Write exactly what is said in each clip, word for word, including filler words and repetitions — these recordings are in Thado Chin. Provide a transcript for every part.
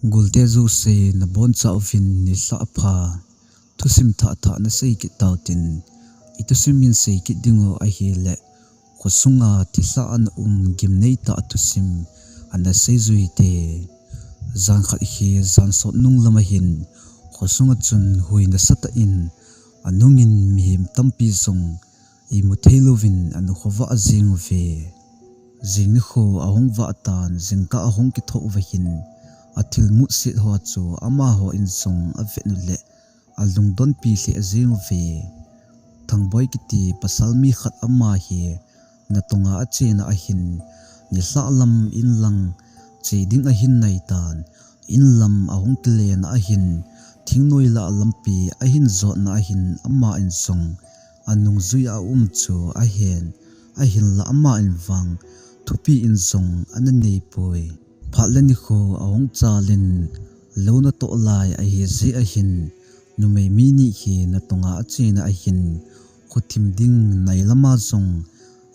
Gulte jouse nabonchauvin nilhah pha. Thusim thah thah nasei kit tautin, ithusim hin sei kit dingu ahile, khosunga thilha ana um gimnei tah thusim ana seijui te. Jan khat hi jan sot nung lama hin, khosunga chun hui nasatah in anungin mihem tampi jong imu thei louvin ana khovah jeng uve. Jing nikho ahung vah tan, jingkah ahung kitho uva hin, athil mutset ho chu amaho in jong avet uleh, alungdonpi lheh jeng uve. Thangboi kiti pasal mi khat ama hi natonga achena ahin, nilhah lam inlang che ding ahin nai tan, inlam ahung kilena ahin, thingnoi lah lampi ahin jotna ahin, ama in jong anungjui a um chu ahen, ahinlah ama in vang thupi in jong ana neipoi. Phat le nikho ahung chalin, lou natoh lai ahi jeh ahin, numei mi ni hi natonga achena ahin, khothim ding nai lama jong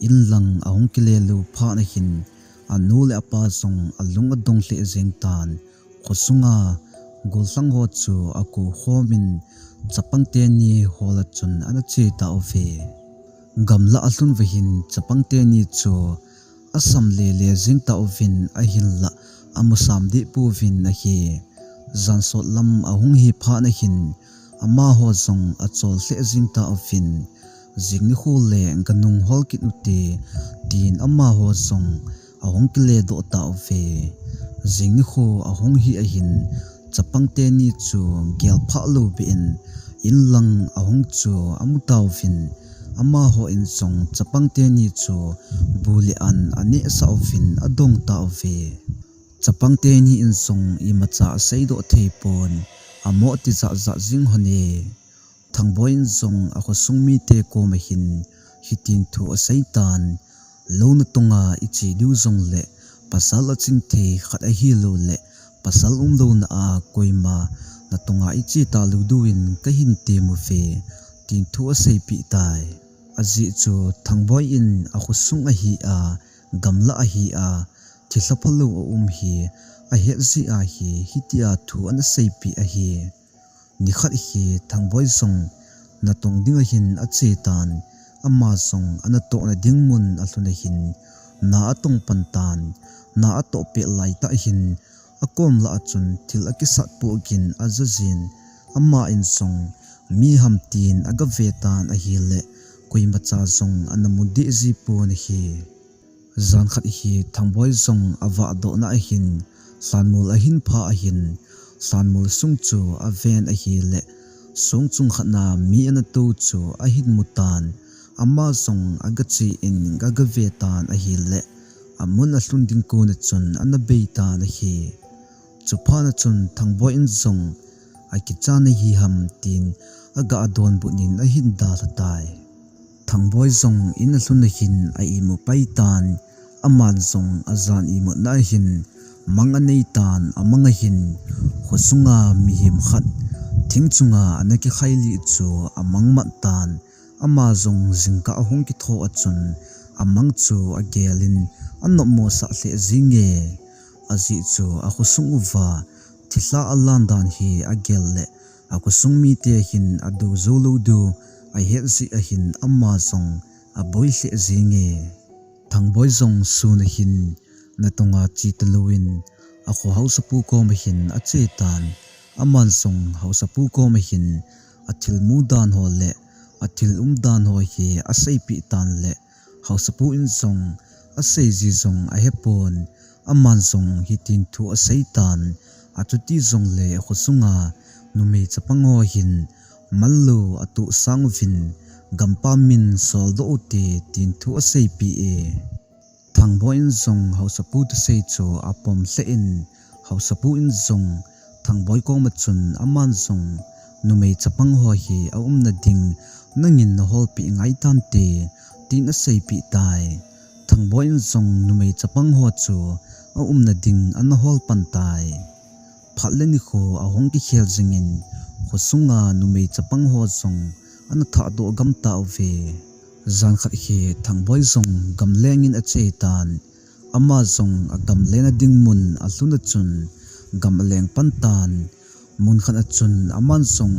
inlang ahung kile lou phat nahin, anu le apa jong alung adong lheh jeng tan, khosunga gollhang ho chu akou khomin, chapang teni hola chun ana che tauve. Gamlah alhun uva hin chapang teni chu asam lele jeng tauvin ahinlah amusam deh pouvin ahi. Jan sot lam ahung hi phat nahin amaho jong achol lheh jeng tauvin, jing nikho le ganung hol kit ute, tin amaho jong ahung kile doh tauve. Jing nikho ahung hi ahin, chapang teni chu gel phah lou behin, inlang ahung chu amu tauvin, amaho in jong chapang teni chu bu le an anehsah uvin adong tauve. Chapang teni in jong imacha aseidoh thei pon, amoh tijat jat jing hon e. Thangboi in jong akhosung mite koma hin hitin thu asei tan, lou natonga iche diu jongle pasal aching thei khat ahilou le, pasal umlouna a koima natonga iche talou diuvin kahin temuve, tin thu aseipeh tai. Ajeh chu Thangboi in akhosung ahi a, gamlah ahi a, thilha phalou aum hi ahet jeh ahi, hitia thu ana seipeh ahi. Nikhat hi Thangboi jong natong ding ahin ache tan, ama jong anatohna ding mun alhun ahin, na atong pan tan, na atoh pet laitah hin, akom lah a chun thil akisat poh gin aja jin, ama in jong mi ham tin agave tan ahile, koimacha jong ana mu deh ji pon ahi. Jan khat hi Thangboi jong avahdohna ahin, lhanmol ahin pha ahin, lhanmol sung chu aven ahile, song chung khatna mi ana tou chu ahin mu tan, ama jong agache in agave tan ahile, amun alhun ding kona chun ana bei tan ahi. Chuphat na chun Thangboi in jong akichat nahi ham tin aga adonbut in ahin dalha tai. Thangboi jong in alhun ahin a imu pai tan, aman jong ajan imutna ahin mang anei tan, amang ahin khosunga mihem khat thing chunga ana kikhai lih chu amang mat tan, ama jong jingkah ahung kitho a chun amang chu agel in anopmosah lheh jenge. Ajeh chu akhosung uva thilha alan dan hi agel le, akhosung mite hin adu jou lou diu ahet jeh ahin ama jong aboi lheh jenge. Thangboi jong sun ahin natonga che talouvin akho haosapu koma hin ache tan, aman jong haosapu koma hin athil mu dan ho le athil um dan ho hi aseipeh tan le, haosapu in jong asei ji jong ahepon, aman jong hitin thu asei tan, achuti jongle khosunga numei chapang ho hin manlou atohsang uvin, gampam min soldoh ute tin thu aseipeh e. Thangboi in jong haosapu thusei chu apom lheh in, haosapu in jong Thangboi koma chun aman jong numei chapang ho hi aumna ding nangin naholpeh ngai tante, tin aseipeh tai. Thangboi in jong numei chapang ho chu aumna ding ana hol pan tai. Phat le nikho ahung kikhel jingin, khosunga numei chapang ho jong ana thahdoh gam tauve. Jan khat hi Thangboi jong gamleng in ache tan, ama jong agamleng na ding mun alhun a chun, gam aleng pan tan. Mun khat a chun aman jong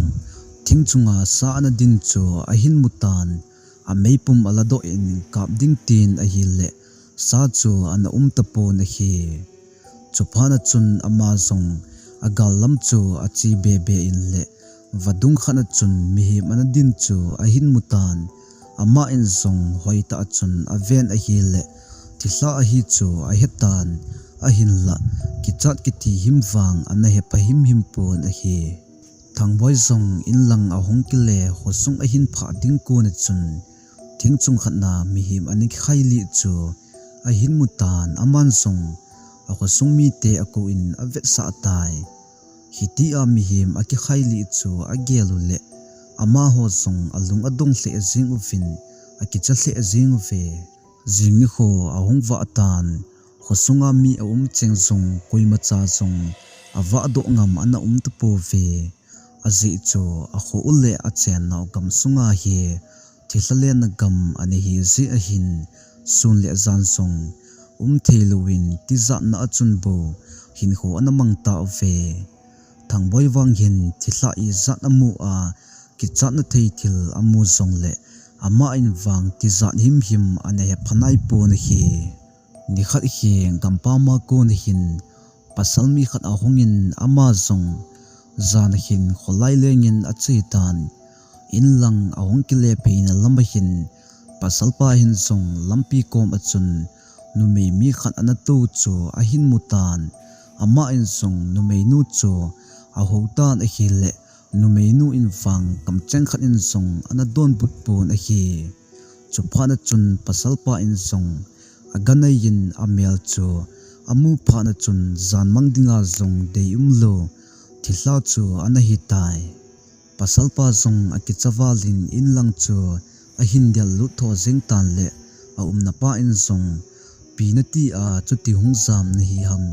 thing chunga sa ana din chu ahin mu tan, ameipum aladoh in kap ding tin ahile sa chu ana um tapon ahi. Chuphat a chun ama jong agal lam chu ache bebe in le vadung khat a chun mihem ana din chu ahin mu tan. Ama in jong hoitah a chun aven ahile thilha ahi chu ahe tan, ahinlah kichat kiti him vang ana hepha himhim pon ahi. Thangboi jong inlang ahung kile khosung ahin phah ding kon a chun thing chung khat na mihem ana kikhai lih chu ahin mu tan, aman jong akhosung mite akou in avetsah tai. Hitia mihem akikhai lih chu agel u le amaho jong alung adong lheh jeng uvin akicha lheh jeng uve. Jing nikho ahung vah tan, khosunga mi aum cheng jong koimacha jong avahdoh ngam ana um tapouve. Ajeh chu akho u le achennau gam sunga hi thilha lenna gam ana hi jeh ahin, sun le jan jong um thei louvin tijatna a chun bou hinkho ana mang tauve. Thangboi vang hin thilha ijat amu a, kichatna thei thil amu jongle ama in vang tijat himhim ana hepha naipon ahi. Nikhat hi gampam a kon hin pasal mi khat ahung in ama jong jan a hin kholai lengin ache tan. Inlang ahung kile pheina lam a hin pasalpa hin jong lampi kom a chun numei mi khat ana tou chu ahin mu tan. Ama in jong numeinu chu aho tan ahile numeinu in vang kamcheng khat in jong ana donbut pon ahi. Chuphat a chun pasalpa in jong aganai in amel chu amu phat a chun jan mang dinga jong dei umlou thilha chu ana hitai. Pasalpa jong akicha val in inlang chu ahin del lut tho jeng tan le aumna pa in jong, pi nati a chuti hung jam nahi ham,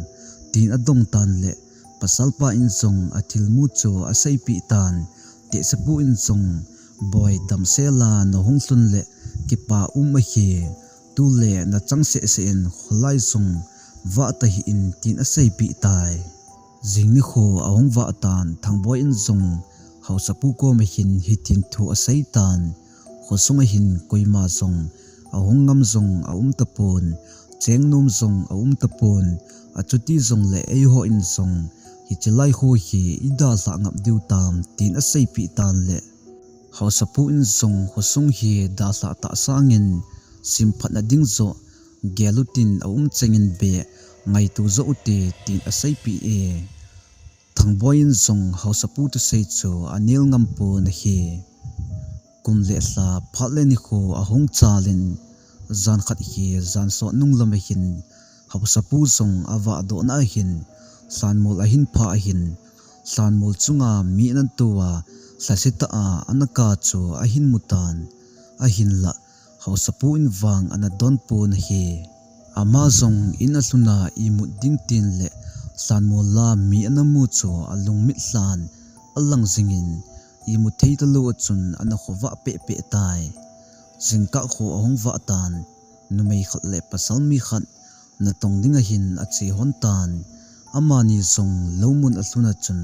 tin adong tan le pasalpa in jong athilmu chu aseipeh tan. Tehsepu in jong, boi, damsel a nahung lhun le kipa um ahi, tule nachang sehseh in kholai jong vah tahih in, tin aseipeh tai. Jing nikho ahung vah tan, Thangboi in jong haosapu kom a hin hitin thu asei tan. Khosung a hin koima jong ahung ngam jong aum tapon, cheng nom jong aum tapon, achuti jongle eiho in jong hiche lai kho hi idalhah ngap diu tam, tin aseipeh tan le haosapu in jong khosung hi dalhah tah sangin simphatna ding joh gel utin, aum chengin be ngaito joh ute, tin aseipeh e. Thangboi in jong haosapu thusei chu anel ngam pon ahi. Kum le lha, phat le nikho ahung chal in, jan khat hi jan sot nung lam a hin haosapu jong avahdohna a hin lhanmol ahin phah ahin, lhanmol chunga mi ana tou a, lhasetah a ana kap chu ahin mu tan. Ahinlah haosapu in vang ana don pon ahi. Ama jong in alhun a imut ding tin le lhanmol a mi ana mu chu alungmit lhan alang jingin, imu thei talou a chun ana khovah pehpeh tai. Jingkah kho ahung vah tan, numei khat le pasal mi khat natong ding a hin ache hon tan. Amani jong lou mun alhun a chun,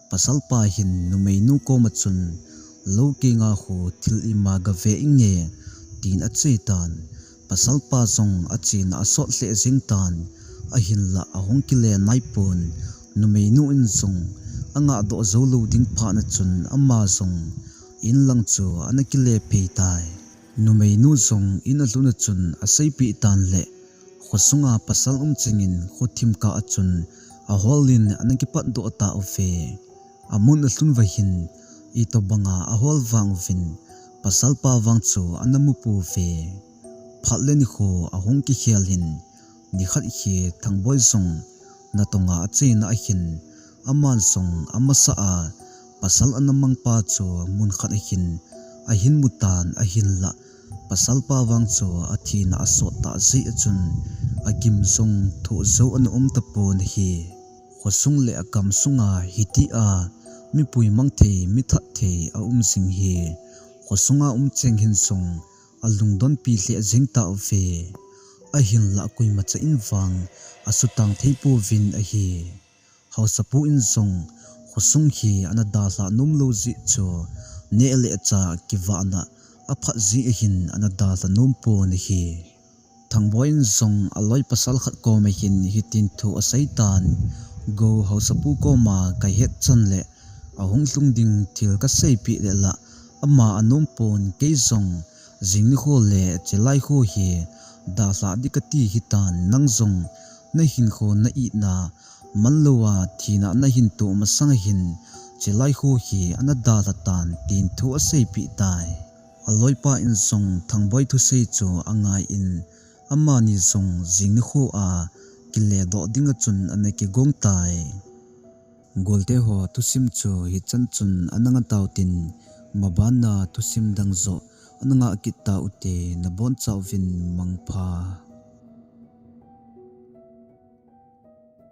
pasalpa hin numeinu kom a chun, lou kenga kho thil ima gave inge, tin ache tan. Pasalpa jong achena asot lheh jeng tan, ahinlah ahung kile naipon. Numeinu in jong angahdoh jou lou ding phat a chun ama jong inlang chu ana kile phei tai. Numeinu jong in alhun a chun aseipeh tan le khosunga pasal um chengin khothim kah a chun ahol in ana kipatdoh tauve. Amun alhun uva hin itobanga ahol vang uvin pasalpa vang chu ana mu pouve. Phat le nikho ahung kikhel in, nikhat hi Thangboi jong natonga achena a hin aman jong amasa a pasal ana mangpa chu mun khat a hin ahin mu tan, ahinlah pasalpa vang chu athina asot tah jeh a chun agim jong thoh jou ana um tapon ahi. Khosung le agam sunga hitia mipui mang thei, mi that thei aum jing hi khosunga um cheng hin jong alungdonpi lheh jeng tauve. Ahinlah koimacha in vang asutang thei pouvin ahi. Haosapu in jong khosung hi ana dalha nom lou jeh chu neh le chah kivahna aphat jeh ahin ana dalha nom pon ahi. Thangboi in jong aloi pasal khat koma hin hitin thu asei tan, Gou haosapu koma kahet chan le ahung lhung ding thil kaseipeh le la ama anom pon, kei jong jing nikho le chelai kho hi dalha ding kati hitan, nang jong nahinkho na itna manlou a thina nahin toh masang ahin chelai kho hi ana dalha tan tin thu aseipeh tai. Aloipa in jong Thangboi thusei chu angai in, amani jong jing nikho a kile doh dinga chun ana kigong tai. Golte ho thusim chu hichan chun ana ngatau tin, mabanna thusim dang joh ana ngah kit taute, nabonchauvin mangpha.